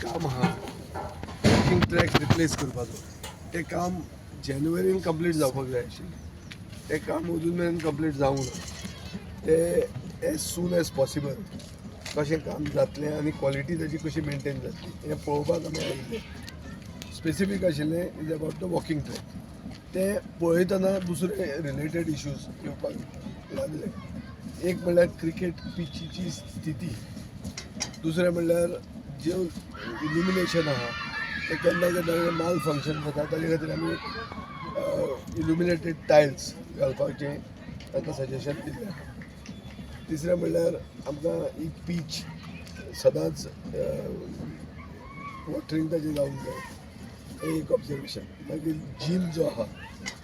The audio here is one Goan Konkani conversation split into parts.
काम आहा वॉकिंग ट्रॅक रिप्लेस करपाचो, तें काम जानेवारीन कंप्लीट जावपाक जाय आशिल्लें. तें काम अजून मेरेन कंप्लीट जावंक ना. तें एज सून एज पॉसिबल कशें काम जातलें आनी क्वॉलिटी ताची कशी मेनटेन जातली हें पळोवपाक आमी आयिल्ले. स्पेसिफीक आशिल्लें is about the walking track. तें पळयतना दुसरे रिलेटेड इश्यूज येवपाक लागले. एक म्हणल्यार क्रिकेट पिचीची स्थिती, दुसरें म्हणल्यार जें इल्युमिनेशन आहा तें केन्ना केन्ना माल फंक्शन जाता. ताजे खातीर आमी इल्युमिनेटेड टायल्स घालपाचें तांकां सजेशन दिल्लें आहा. तिसरें म्हणल्यार आमकां ही पीच सदांच वॉटरींग ताजें जावंक जाय, हें एक ऑब्जर्वेशन. मागीर जीम जो आहा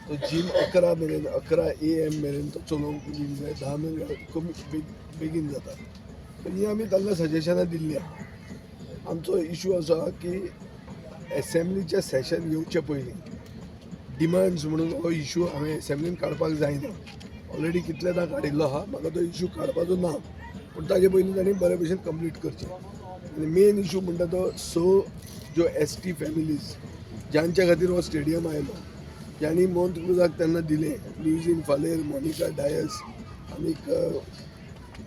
तो जीम 11 मेरेन, 11 AM मेरेन तो चलोवंक दिवंक जाय. 10 मेरेन कमी बेगीन जाता. ही आमी तांकां सजेशनां दिल्लीं आहा. आमचो इशू असो आहा की एसेंब्लीचें सेशन येवचे पयलीं डिमांड्स म्हणून हो इशू हांवें एसेंब्लीन काडपाक जायना. ऑलरेडी कितलेदां काडिल्लो आहा. म्हाका तो इशू काडपाचो ना, पूण ताजे पयलीं तांणी बरे भशेन कंप्लीट करचें. आनी मेन इशू म्हणटा तो स ज्यो एसटी फॅमिलीज ज्यांच्या खातीर हो स्टेडियम आयलो, ज्यांनी मोंतक्रुजाक तेन्ना दिलें, लुईझीन फालेर, मोनिका डायस आनीक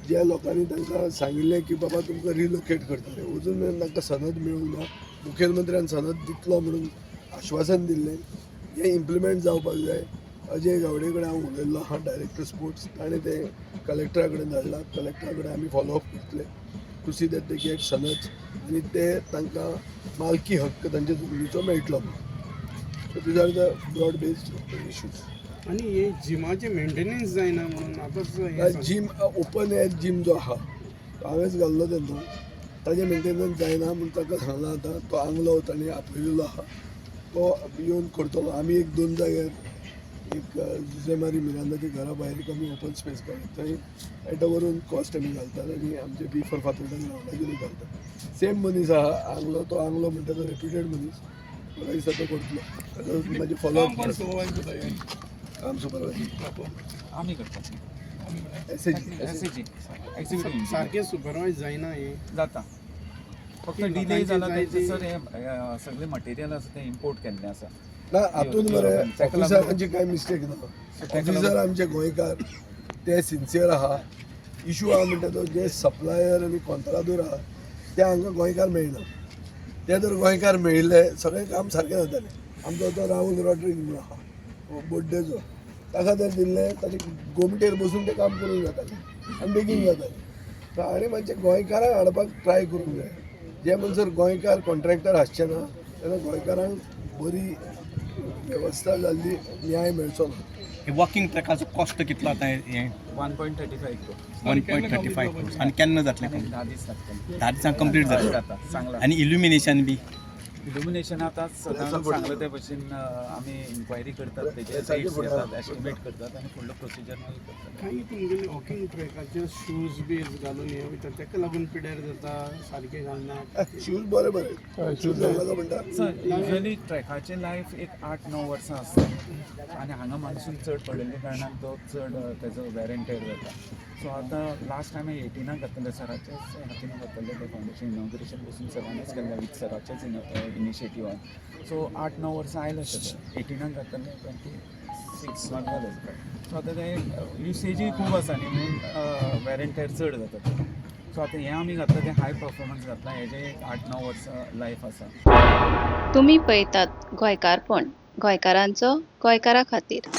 ज्या लोकांनी तांकां सांगिल्लें की बाबा तुमकां रिलोकेट करतले, अजून मेरेन तांकां सनद मेळूंक ना. मुखेलमंत्र्यान सनद दितलो म्हणून आश्वासन दिल्लें, हें इम्प्लिमेंट जावपाक जाय. अजय गावडे कडेन हांव उलयल्लो आहा, डायरेक्टर स्पोर्ट्स. ताणें तें कलेक्टरा कडेन धाडलां. कलेक्टरा कडेन आमी फॉलोअप करतले to see that they get सनद आनी ते तांकां मालकी हक्क तांच्या जमनीचो मेळटलो. So these are the broad based issues. आनी हे जिमाचे मेंटेनन्स जायना म्हणून आतांच हें जिम, ओपन एअर जिम जो आहा तो हांवेंच घाल्लो तेन्ना. ताजें मेंटेनन्स जायना म्हूण ताका सांगलां. आतां तो आंगलो ताणें आपयलेलो आहा, तो येवन करतलो. आमी एक दोन जाग्यार, एक जुजे मारी मिरांदाच्या घरा भायर एक आमी ओपन स्पेस काडला, थंय एट our own cost आमी घालतात आनी आमचे बी फॉर फातोर्डा ग्रावंडाचेरूय घालतात. सेम मनीस आहा आंगलो. तो आंगलो म्हणटा तो रेप्युटेड मनीस. म्हाका दिसता तो करतलो. ताजो म्हाजे फॉलोअप. काम सुपरवायज करता हें? काम सुपरवायज आमी करतात. एसएजी. SAG, executive. सारकें सुपरवायज जायना हें. जाता, फक्त ती डिले लोकांची जाला. जाय तें ती- सर, हें सगळें मटेरियल आसा तें इम्पोर्ट केल्लें आसा. ना, हातून मरे ताका लागून- ऑफिसरांची कांय मिस्टेक ना. ताका ऑफिसर आमचे गोंयकार, ते सिन्सियर आहा. इशू आहा म्हणटा तो जे सप्लायर आनी कॉंत्रादोर आहा ते हांगा गोंयकार मेळना. ते जर गोंयकार मेळिल्ले, सगळें काम सारकें जातालें. आमचो तो राहुल रॉड्रिग म्हणून आहा बोड्डेचो, ताका जर दिल्लें, ताचे गोमटेर बसून तें काम करूंक जातालें आनी बेगीन जातालें. तर आनी मातशें गोंयकारांक हाडपाक ट्राय करूंक जाय. जे म्हणसर गोंयकार कॉन्ट्रॅक्टर आसचे ना, तेन्ना गोंयकारांक बरी वेवस्था जाल्ली न्याय मेळचो ना. वॉकिंग ट्रॅकाचो कॉस्ट कितलो आतां हें? 1.35 crore. 1.35 crores. आनी केन्ना जातलें? 10 दीस लागतले. 10 दिसांक कंप्लीट जातलें? जाता, सांगला. आनी इल्युमिनेशन बी? इल्युमिनेशन आतां सदांच सांगलां ते भशेन आमी इन्क्वायरी करतात, तेजे रेट्स घेतात, एस्टिमेट करतात आनी फुडलो प्रोसिजर मागीर करतात. काही तुमगेले वॉकिंग ट्रॅकाचेर शूज बी घालून हे वयता, ताका लागून पिड्यार जाता, सारकें घालना. शूज बरे बरे शूज घालनाका म्हणटा. सर, युजली ट्रॅकाचें लायफ एक 8-9 वर्सां आसता आनी हांगा मान्सून चड पडिल्ल्या कारणान तो चड तेजो वेर एंड टेर जाता. सो आतां लास्ट टायम एटीनाक घातलें, सराच्याच हातीन घातलें तें. फावंडेशन इनॉग्रेशन बसून सरानच केल्लें, विथ सराच्याच इनिशिएटिवान. सो 8-9 वर्सां आयलें सर. एटीनाक घातलें, 26 जालें. सो आतां तें युसेजूय खूब आसा न्ही, म्हणून वेर एंड टेर चड जाता. सो आतां हें आमी घातलां तें हाय परफॉर्मन्स घातलां. हेजें एक 8-9 वर्सां लायफ आसा. तुमी पळयतात गोंयकारपण, गोंयकारांचो गोंयकारा खातीर.